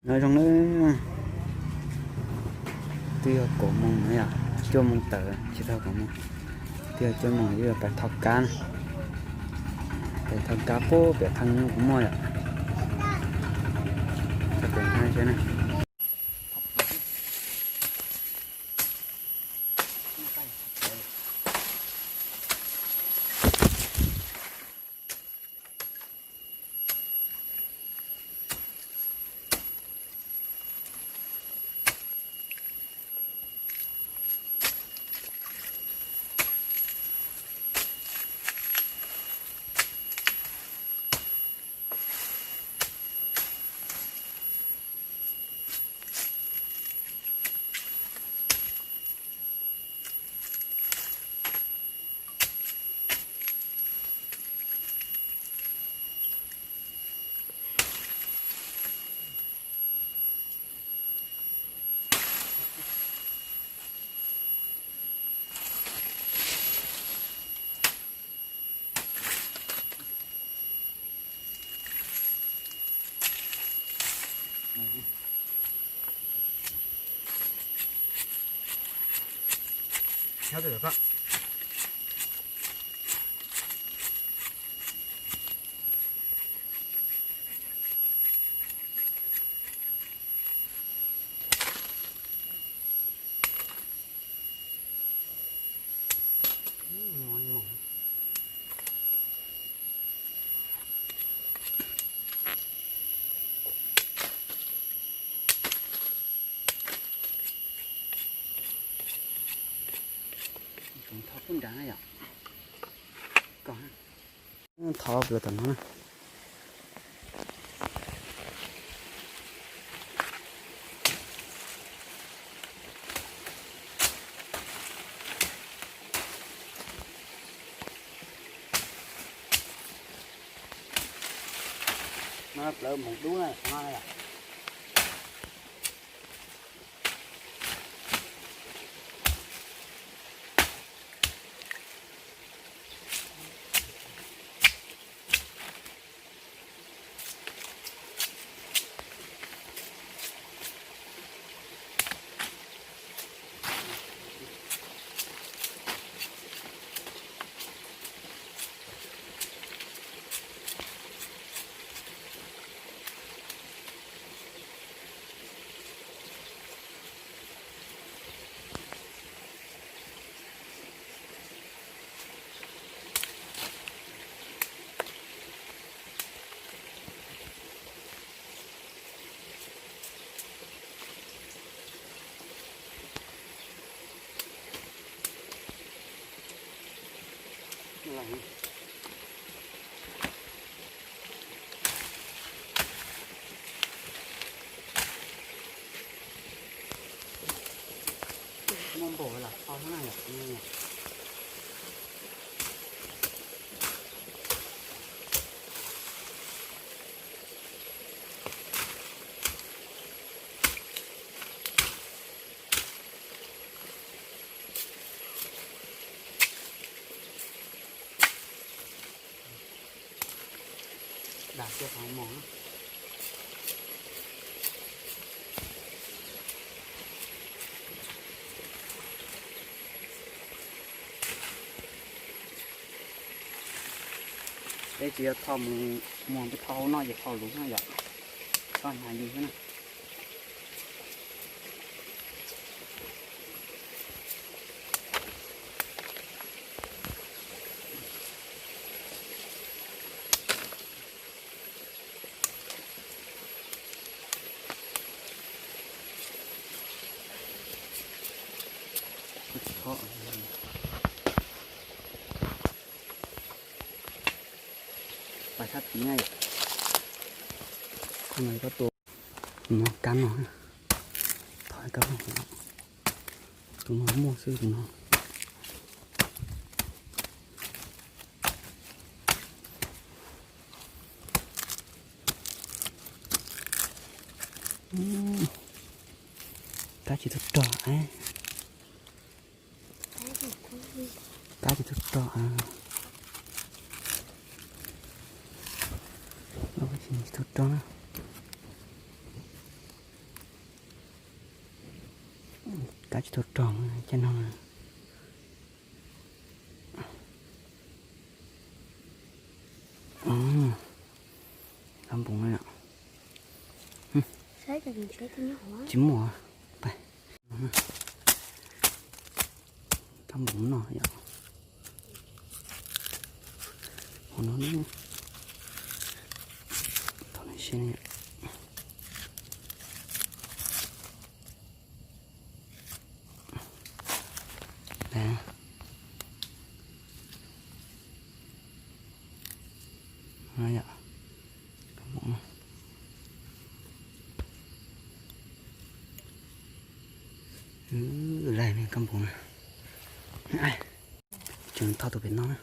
Nyob zoo nawb, twb yog kaum moos no yom, cuaj moos tawm tsis tau kaum moos, twb yog cuaj moos yuav pais thau kab na, pais thau kab puag pem qhov nyuj kuv muaj yom, pem no seb na. Thov pub nrad na yom. Thov plaws tom no na. No plaws moos dub na, qhov no yom. Muaj npaum lam tau na yom. Dam kiag qhov mos na. Peb tsis yog tho mus muag, peb tho hauv no ces tho luv no yom. Tho hnav yus xwb na. Pais sab tid na. Tus no koj tua, tus no kab no, thov kab no, tus no muaj xwb tus no. Kab tsis tau rog, kab tsis tau rog, tsis tau rog na. Kab tsis tau rog caj no. Kab npoo no yom. Tsis muaj. Kab npoo no yom. Hauv no, thaum no seb. Laig kab npoo na. Tseem thauj tus pem no na.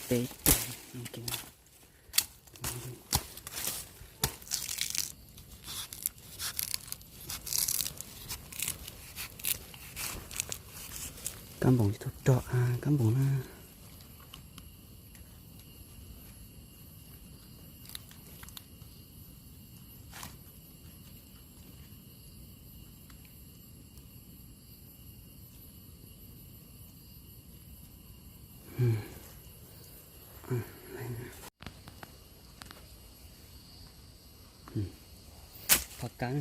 Peb tug. Kab npoo tsis tau rog, kab npoo na. Phov kab,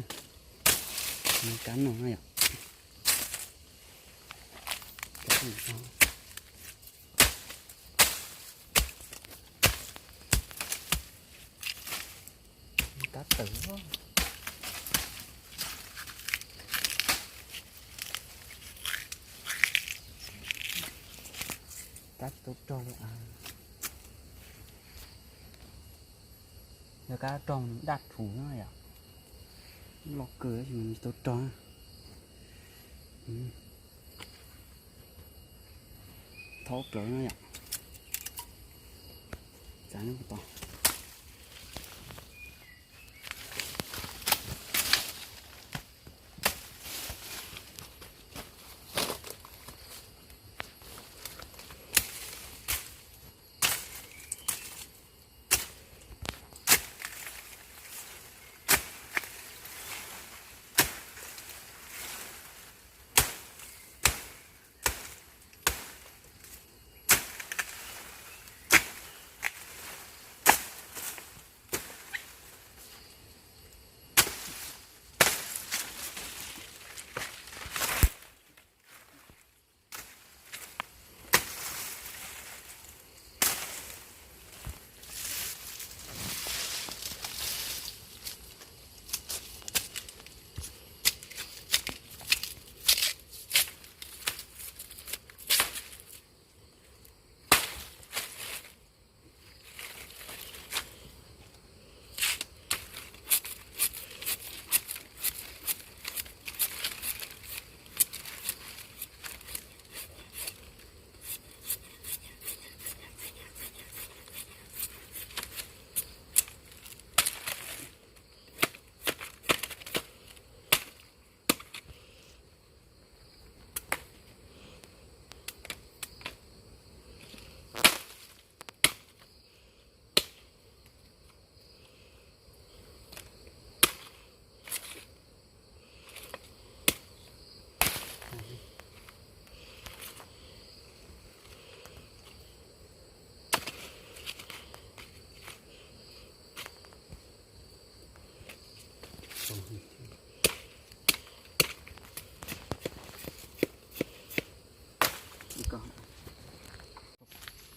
kab no na yom. Kab tawm. Kab tsis tau rog li. Yog kab rog nws daj rhuv na yom. Loj kawg tab sis mas tsis tau rog na. Thaub plaws no yom. Txav no puas tau.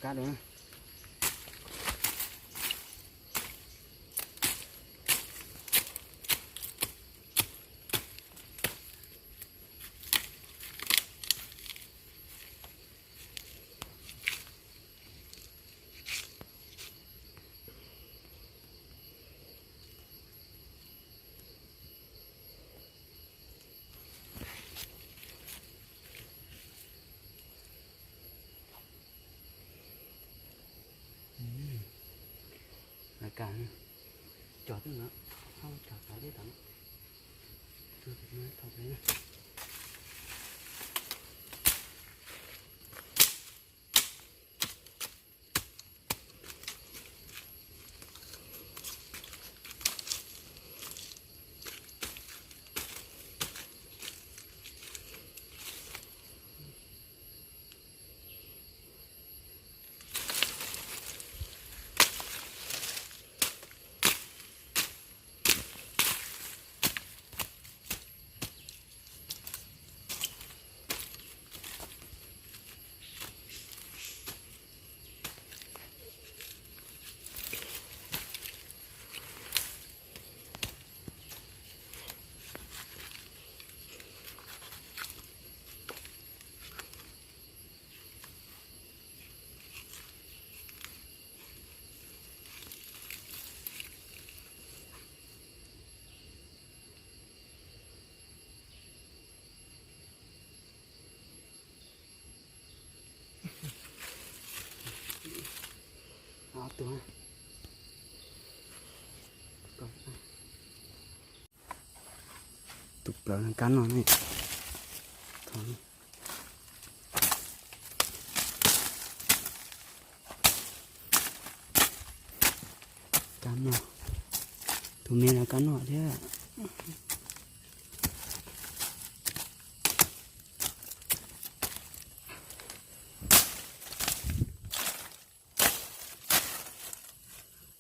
Kab dua na. Lawv kam cog twb no, txhob cog txog deb tom no. Txog tom no thaum pem na. Tus plaws kab noj ne. Kab noj. Tus me los kab noj thiab.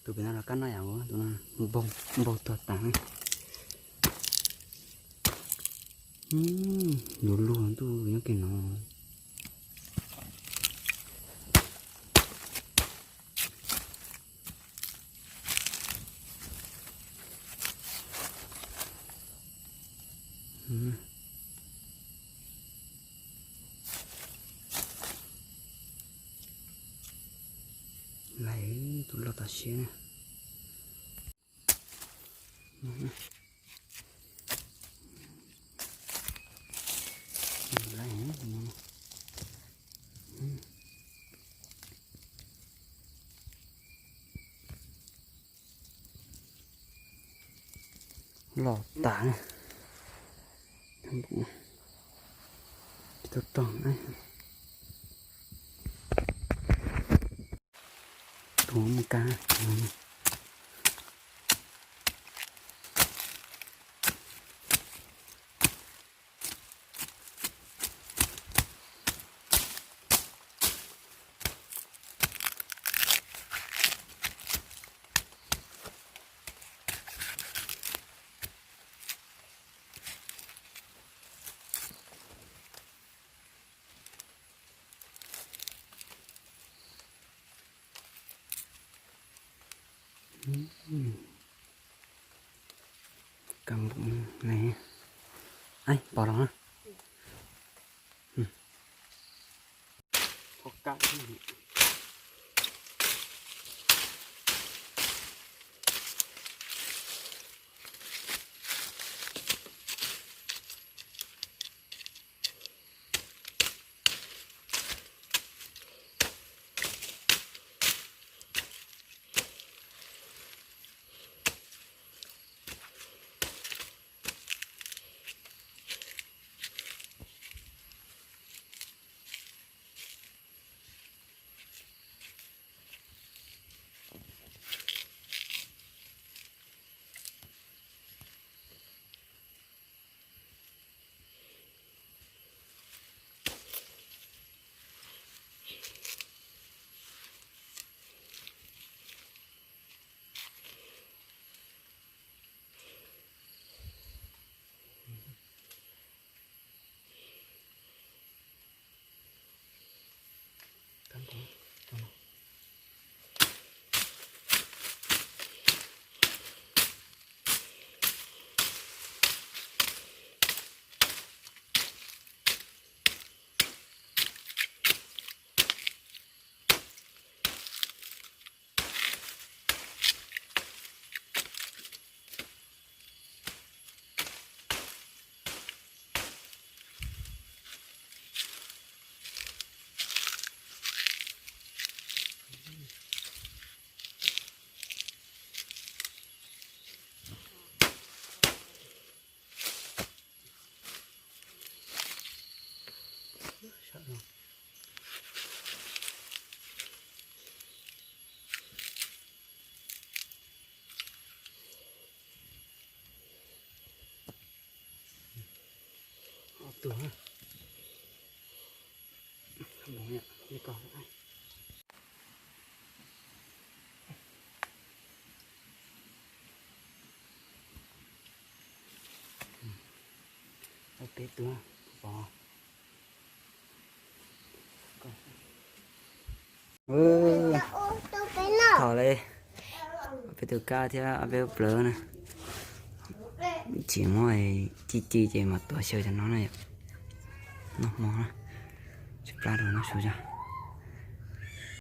Tus pem no los kab noj yam, tus no npaug tuag tas. Luv luag ntuj nyob kiag no. Lais tus loj tas siab na. Loj tas. Tsis tau rog. Tus mus kab. Kab npum ne. Pom los na. Peb tuag pov. Thaum li peb tus kab thiab ob peb plawv na, tsis muab ci ci ces mam tuav xyaw cov no na yom. Noj hmo na, tsis plab rau noj su tso.